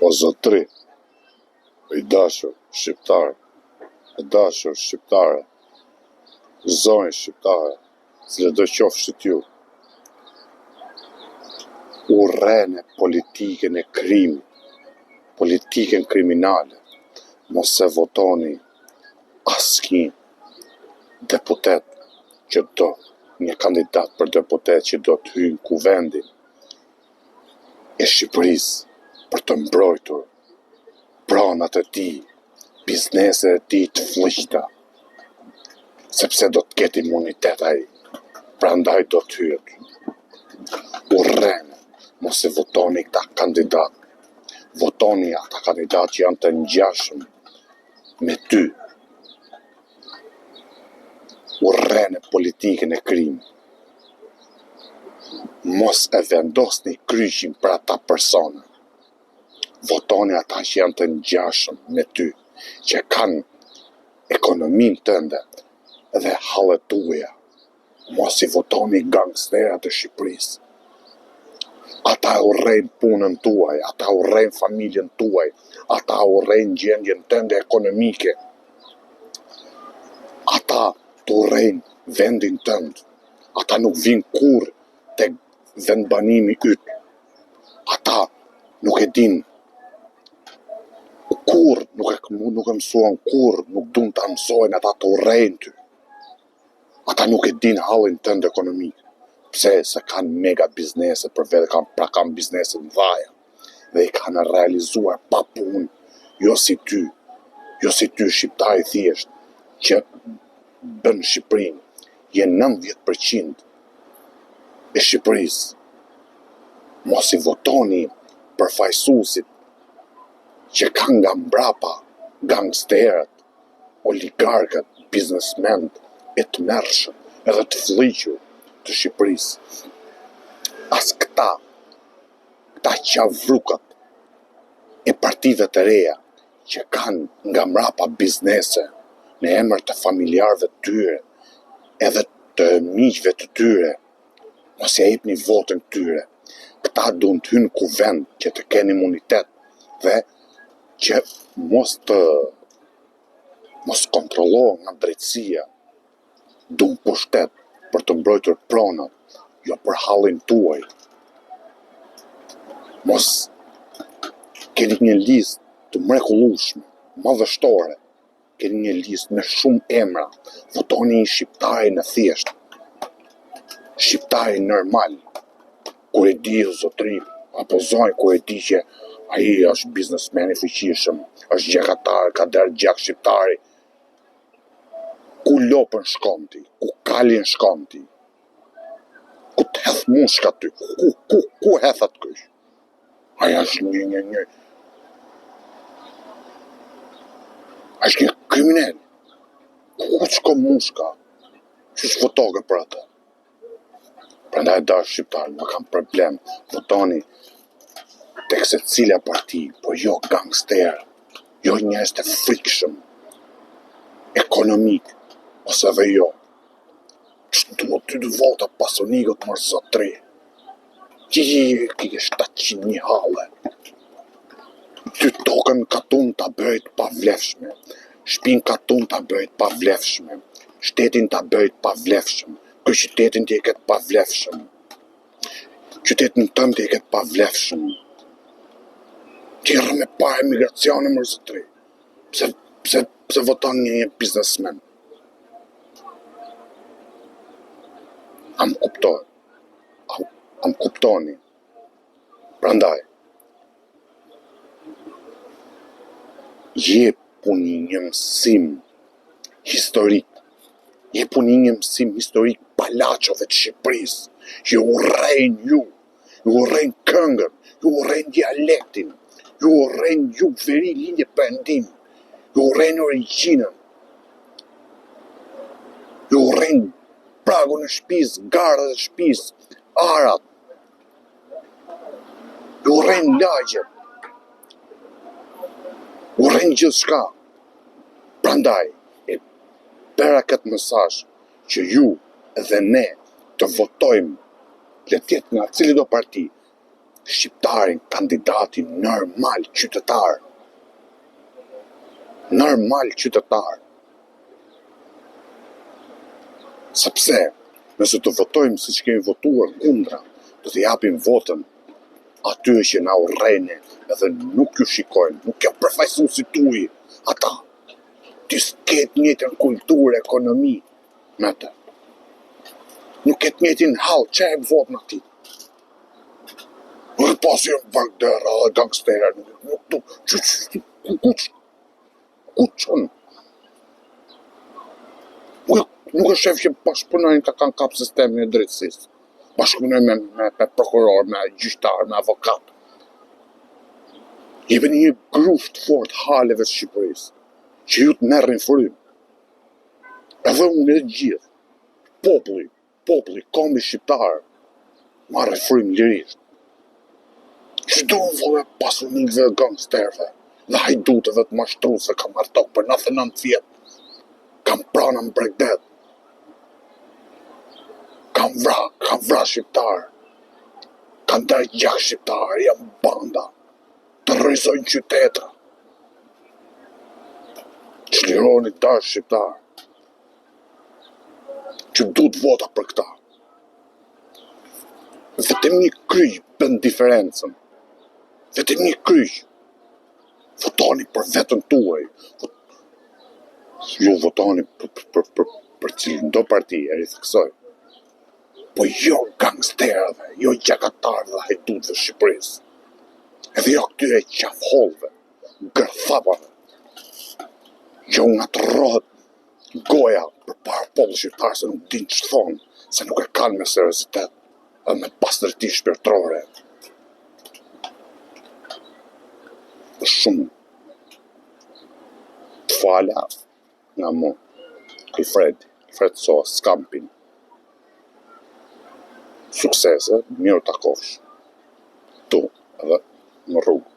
O zotri, i dashur shqiptar, e dashur shqiptare, zonjë shqiptare, cilëdo qofshit ju, urrene politikën e krimit, politikën kriminale, mos e votoni asnjë deputet që do, një kandidat për deputet që do të hyjë në kuvendin e Shqipërisë për të mbrojtur pronat e tij, bizneset e tij të flliqta, sepse do të ketë imunitet ai, prandaj do të hyjë aty. Urrene, mos e votoni këta kandidatë, votoni ata kandidatë që janë të ngjashëm me ty. Urrene politikën e krimit. Mos e vendosni kryqin për ata persona. Votoni ata që janë të ngjashëm me ty, që kanë ekonominë tënde dhe hallet tuaja. Mos i votoni gangsterat e Shqipërisë. Ata e urrejnë punën tuaj, ata urrejnë familjen tuaj, ata urrejnë gjendjen tënde ekonomike. Ata të urrejnë vendin tënd. Ata nuk vijnë kurrë tek vendbanimi yt. Ata nuk e dinë kurrë, nuk e nuk e mësuan kurrë, nuk duan ta mësojnë, ata të urrejnë ty. Ata nuk e dinë hallin tënd ekonomik. Pse? Se kanë mega biznese për vete, kanë pra kanë biznese të mëdha dhe i kanë realizuar pa punë, jo si ty, jo si ty shqiptar i thjeshtë që bën Shqipërinë, je 90% e Shqipërisë. Mos i votoni përfaqësuesit që kanë nga mbrapa gangsterët, oligarkët, biznesmenët e tmerrshëm edhe të flliqur të Shqipërisë. As këta, këta qavrukat e partive të reja që kanë nga mbrapa biznese në emër të familjarëve të tyre edhe të miqve të tyre, mos ja jepni votën këtyre. Këta duan të hynë në kuvend që të kenë imunitet dhe që mos të mos kontrollohen nga drejtësia, duan pushtet për të mbrojtur pronat, jo për hallin tuaj. Mos keni një listë të mrekullueshme, madhështore, keni një listë me shumë emra, votoni një shqiptarin e thjeshtë, shqiptarin normal, kur e di o zotri, apo zonjë kur e di që ai është biznesmen i fuqishëm, është gjakatar, ka derdh gjak shqiptari, ku lopën shkon ti, ku kalin shkon ti, ku të hedh mushka ty, ku, ku, ku hedh atë kryq? Ai është një, një, një, është një kriminel. Ku, ku të shkon mushka? Qysh votoke për atë? Prandaj dashur shqiptar, nuk kam problem, votoni tek secila parti, po jo gangster, jo njerëz të frikshëm, ekonomik, ose edhe jo. Ç'të duhet ty të vota pasonikët mor zotri? Ti ke 700.000 halle. Ty tokën katun ta bëj të pavlefshme, shtëpinë katun ta bëj të pavlefshme, shtetin ta bëj të pavlefshëm, kryeqytetin ti e ke të pavlefshëm, qytetin tënd ti e ke të pavlefshëm. Ti rri me para emigracioni mor zotri. Pse pse pse voton një një biznesmen? A më kupton? A, a më kuptoni? Prandaj, jepuni një mësim historik, jepuni një mësim historik palaçove të Shqipërisë, që urrejnë ju, ju urrejnë këngën, ju urrejnë dialektin, ju urrejnë jug, veri, lindje, perëndim, ju urrejnë origjinën, ju urrejnë pragun e shtëpisë, gardhet e shtëpisë, arat, ju urrejnë lagjet, urrejnë gjithçka. Prandaj, e bëra këtë mesazh që ju dhe ne të votojmë, le të jetë nga cilido parti. Shqiptarin, kandidatin normal qytetar. Normal qytetar. Sepse, nëse të votojmë siç kemi votuar kundra, do të japim votën atyre që na urrejnë edhe nuk ju shikojnë, nuk janë përfaqësuesit tuaj, ata. Ti s'ke të njëjtën kulturë, ekonomi me të. Nuk ke të njëjtin hall, ç'e jep votën atij? Dhe pasi janë bagdera dhe gangstera, nuk nuk nuk që që ku ku ku çon? Nuk nuk e shef që bashkëpunojnë ka kanë kap sistemin e drejtësisë. Bashkëpunojnë me me, me prokuror, me gjyqtar, me avokat. Jepeni një grusht fort haleve të Shqipërisë, që ju të merrni frymë. Edhe unë e gjithë, populli, populli, kombi shqiptar, marrë frymë lirisht. Që do në vole pasunikëve dhe gangsterëve, dhe hajdutëve të mashtruesve kam marrë tokë për 99 vjet. Kam prona në bregdet. Kam vra, kam vra shqiptar. Kam ndarë gjak shqiptar, jam banda. Terrorizojnë qyteta. Çlironi të shqiptar. Që duhet vota për këta. Vetëm një kryq bën diferencën. Vetëm një kryq. Votoni për veten tuaj. Ju votoni për, për, për, për cilën do parti, e ritheksoj. Po jo gangsterëve, jo gjakatarëve dhe hajdutëve Shqipërisë. Edhe jo këtyre qafhollëve, gërthapave, që u ngatërrohet goja përpara popullit shqiptar se nuk din ç'thonë, se nuk e kanë me seriozitet dhe me pastërti shpirtërore. Është shumë të fala nga mu. Alfred, Alfred Soa, Skampin. Suksese, mirë u takofsh. Tu edhe në rrugë.